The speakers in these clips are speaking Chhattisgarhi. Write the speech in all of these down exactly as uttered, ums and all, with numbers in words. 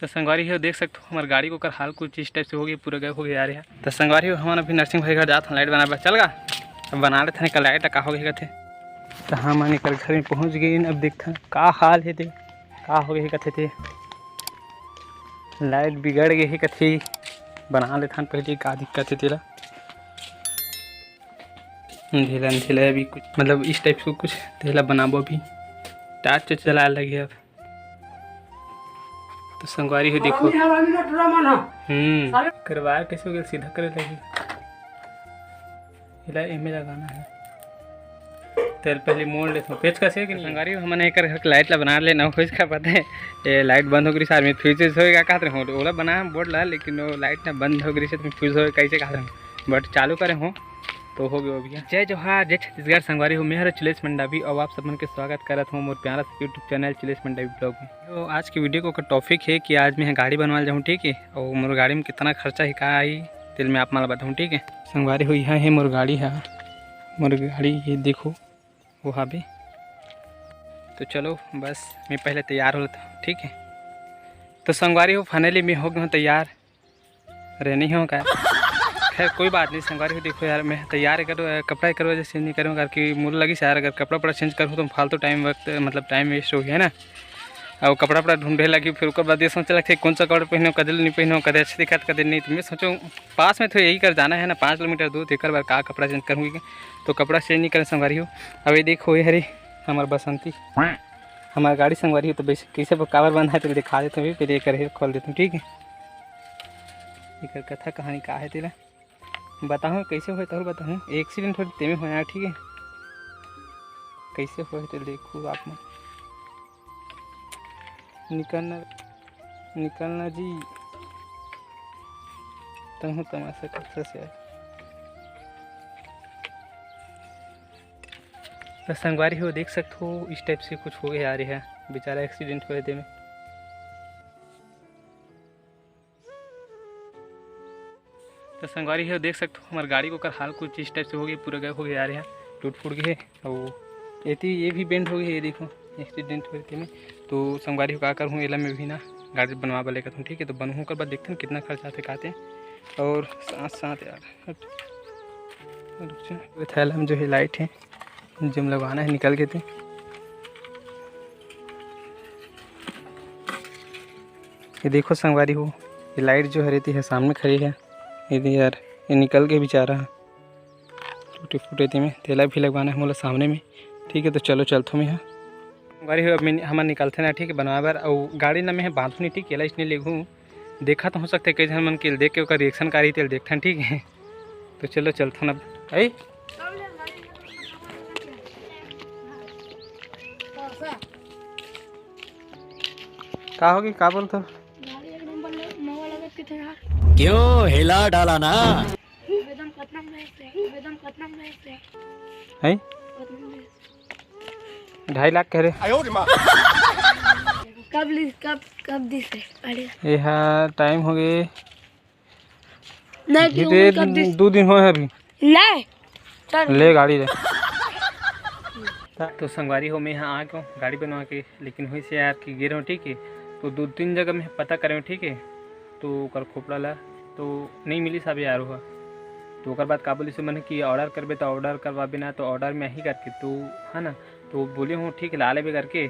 तो संगवारी हो, देख सकथो, हमर गाड़ी के ओकर हाल कुछ इस टाइप से हो गई, पूरा गायब हो गया यार। यहाँ तो संगवारी हो, हमन अभी नरसिंह भाई घर जात हन लाइट बनाबे। चल गा, अब बना लेथन एकर लाइट, का हो गई कथे। तो हमन एकर घर में पहुँच गए। अब देखथन का हाल हे ते, का हो गई कथे ते। लाइट बिगड़ गई हे कथे, बना लेथन पहले, का दिक्कत हे तेला। अंधेला अंधेला हे अभी कुछ, मतलब इस टाइप से कुछ तेला बनाबो अभी। टार्च चला लगे अब। तो संगवारी हो, देखो। हम्म। करवार कैसे हो गया, सीधा करे लगी। एला एमे लगाना है। तेल पहले मोड़ लेथों। पेचकस हे कि नहीं? संगवारी हो, हमन एकर घर के लाइट ला बना लेना, होइस का पता है, ये लाइट बंद हो गई, सार में फ्यूज होएगा कहत रहे हो, ओला बना बोर्ड ला, लेकिन वो लाइट ना बंद हो गई से, तो फ्यूज होए कैसे कहत रहे, बट चालू करे हो तो हो गयो भैया। जय जोहार, जय छत्तीसगढ़। संगवारी हो, मैं हर अखिलेश मंडावी और आप सबन के स्वागत करत हूँ मोर प्यारा सा YouTube channel Akhilesh Mandavi blog में। तो आज की वीडियो को टॉपिक है कि आज मैं गाड़ी बनवाल जाऊँ, ठीक है, और मोर गाड़ी में कितना खर्चा है, का आई, तेल मैं आप मन ला बताऊँ, ठीक है। संगवारी हो, यहाँ है मोर गाड़ी है, मोर गाड़ी ये देखो, वो हाबे। तो चलो बस मैं पहले तैयार हो लेता हूँ, ठीक है। तो संगवारी हो, फाइनली मैं हो गया हूँ तैयार। अरे नहीं हो का? खैर कोई बात नहीं संगवारी हो, देखो यार, मैं तैयार कर, कपड़ा कर वजह से नहीं करूँ, करके मुझे लगी यार, अगर कपड़ा वपड़ा चेंज करूँ तो फालतू टाइम वक्त, मतलब टाइम वेस्ट हो गया है ना। अब कपड़ा वपड़ा ढूंढे लगी, फिर ओकर बाद ये सोचे लगते कौन सा कपड़ा पहनो, कदे नहीं पहनो, कदे अच्छे दिखत, कदे नहीं। तो मैं सोचो पास में तो यही कर जाना है ना, पाँच किलोमीटर दूर, तो एक बार का कपड़ा चेंज करूँगी, तो कपड़ा चेंज नहीं करें संगवारी हो। अब ये देखो, ये हरे हमार बसंती, हमार गाड़ी संगवारी हो। तो बस कैसे वो कावर बंधा है, तो दिखा देता हूँ, पहले एकर हेर खोल देता हूँ, ठीक है। एकर कथा कहानी का है तेला बताहूँ, कैसे होए तहु बताहूँ। एक्सीडेंट होए तेमे होया, ठीक है। कैसे होए तो देखू आप मन। निकलना, निकलना जी। तहूँ तमाशा करथस यार। तो संगवारी हो, देख सकत हो, इस टाइप से कुछ हो गया यार, ये बेचारा एक्सीडेंट होए तेमे। तो संगवारी हो, देख सकत हो, हमार गाड़ी के ओकर हाल कुछ इस टाइप से हो गया, पूरा गायब हो गया यार, यहाँ टूट फूट गए। और एती ये भी बेंड हो गई, ये देखो, एक्सीडेंट होए तेमे। तो संगवारी हो, का करहूँ, एला मैं भी ना गाड़ी बनवा बर लेगत हूँ, ठीक है। तो बनहूँ ओकर बाद देखथन कितना खर्चा आथे, का आथे। और साथ साथ यार, हट, रुक जा, वो थैला में जो है लाइट है, जो लगवाना है, निकल के थे। ये देखो संगवारी हो, ये लाइट जो हरे ती है सामने खड़ी है, ये दे यार, ये निकल के बेचारा टूटे फूटे ते में तेला भी लगवाना है मोला सामने में, ठीक है। तो चलो चलथो मैं यहाँ। संगवारी हो, अब मैं, हमन निकलथे ना, ठीक है, बनवा बर। और गाड़ी ना मैं बांधू नहीं, ठीक है, एला इसने लेगू। देखा तो हो सकता है कई झन मन के देख के ओकर रिएक्शन का रही, तेल देखथन, ठीक है। तो चलो चलथन अब। ऐ? का होगी, का बोलथो? गाड़ी एक नंबर ले, नवा लगत के थे यार। क्यों हिला डाला ना? आवेदन कतना में है? आवेदन कतना में है? है? कतना में है? ढाई लाख कह रहे। कब ली, कब, कब दी से? अरे। ये हा टाइम हो गए। नहीं, अभी दू दिन होए हे अभी। नहीं। चल। ले गाड़ी ले। तो संगवारी हो, मैं यहाँ आ गयो गाड़ी बनवा के, लेकिन होइस हे यार कि गे रहों, ठीक है, तो दो तीन जगह मैं पता करे हूँ, ठीक है, तो ओकर खोपड़ा ला तो नहीं मिलिस हवे यार ओहा। तो ओकर बाद का बोलिस मन कि ऑर्डर करबे तो ऑर्डर करवाबे ना, तो ऑर्डर में ही करके तू, है ना, तो बोले हूँ ठीक है, ला लेबे करके।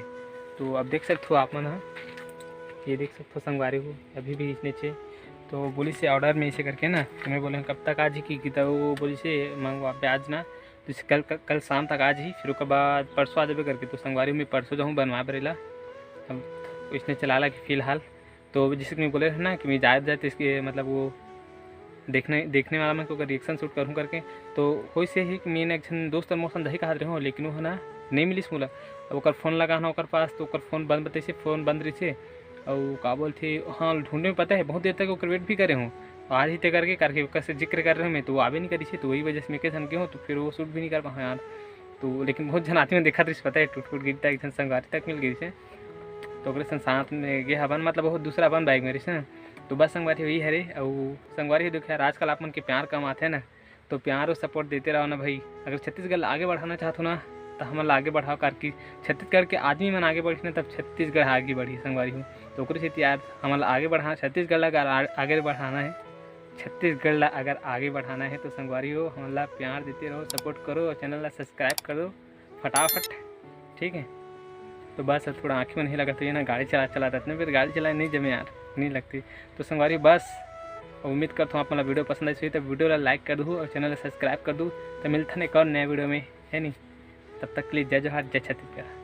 तो अब देख सकत हो आप मन ह, ये देख सकत हो संगवारी हो, अभी भी इसने छे। तो बोलिस हे ऑर्डर में इसे करके ना, तो मैं बोले हूँ कब तक आ जी की, की तो वो बोलिस हे मंगवाबे आज ना, तो इसे कल, कल, कल शाम तक आ जी, फिर ओकर बाद परसों आ जाबे करके। तो संगवारी हो, मैं परसों जाहूँ बनवा बर एला। अब इसने चला ला कि फिलहाल तो जैसे कि मैं बोले रहे ना कि मैं जात जात इसके मतलब वो देखने, देखने वाला मन के ओकर रिएक्शन शूट करहूँ करके। तो होइस हे कि मैं एक झन दोस्त मोर संग जाही कहत रहे हो, लेकिन वो है ना नहीं मिलिस मोला। अब ओकर फोन लगाना ओकर पास, तो ओकर फोन बंद बताइस हे, फोन बंद रहिस हे। अउ का बोलथे, हाँ, ढूंढे में पता है बहुत देर तक ओकर वेट भी करे हूँ, आ रही ते करके, करके ओकर से जिक्र कर रहे हूँ मैं, तो वो आबे नहीं करिस हे। तो वही वजह से मैं के झन के हूँ, तो फिर वो शूट भी नहीं कर पाऊँ यार। तो लेकिन बहुत झन आदमी मन देखत रहिस, पता है, टूट फूट गिरता एक झन संगवारी तक मिल गई से। तो ओकरे संग साथ में गे हवन, मतलब बहुत दूसरा अपन बाइक में रहिस ना। तो बस संगवारी वही हरे। अउ संगवारी हो, देखो यार, आजकल आप मन के प्यार कम आथे ना, तो प्यार और सपोर्ट देते रहो ना भाई। अगर छत्तीसगढ़ आगे बढ़ाना चाहत हो ना, त हमन ला आगे बढ़ाव, काबर कि छत्तीसगढ़ के आदमी मन आगे बढ़ही ना, तब छत्तीसगढ़ आगे बढ़ही संगवारी हो। तो ओकरे सेती यार हमन ला आगे बढ़ाना, छत्तीसगढ़ ला अगर आ-, आगे बढ़ाना है, छत्तीसगढ़ ला अगर आगे बढ़ाना है तो संगवारी हो, हमन ला प्यार देते रहो, सपोर्ट करो और चैनल ला सब्सक्राइब कर दो फटाफट, ठीक है। तो बस अब थोड़ा आँखी मन नहीं लगत है ना, गाड़ी चला चला रहते ना, फिर गाड़ी चलाए नहीं जमे यार, नहीं लगती। तो संगवारी बस उम्मीद करता हूँ आप मन ला वीडियो पसंद आई होही तो वीडियो ला लाइक कर दू और चैनल ला सब्सक्राइब कर दू। तो मिलथन एक और नया वीडियो में, है नहीं, तब तक के लिए जय जोहार, जय छत्तीसगढ़।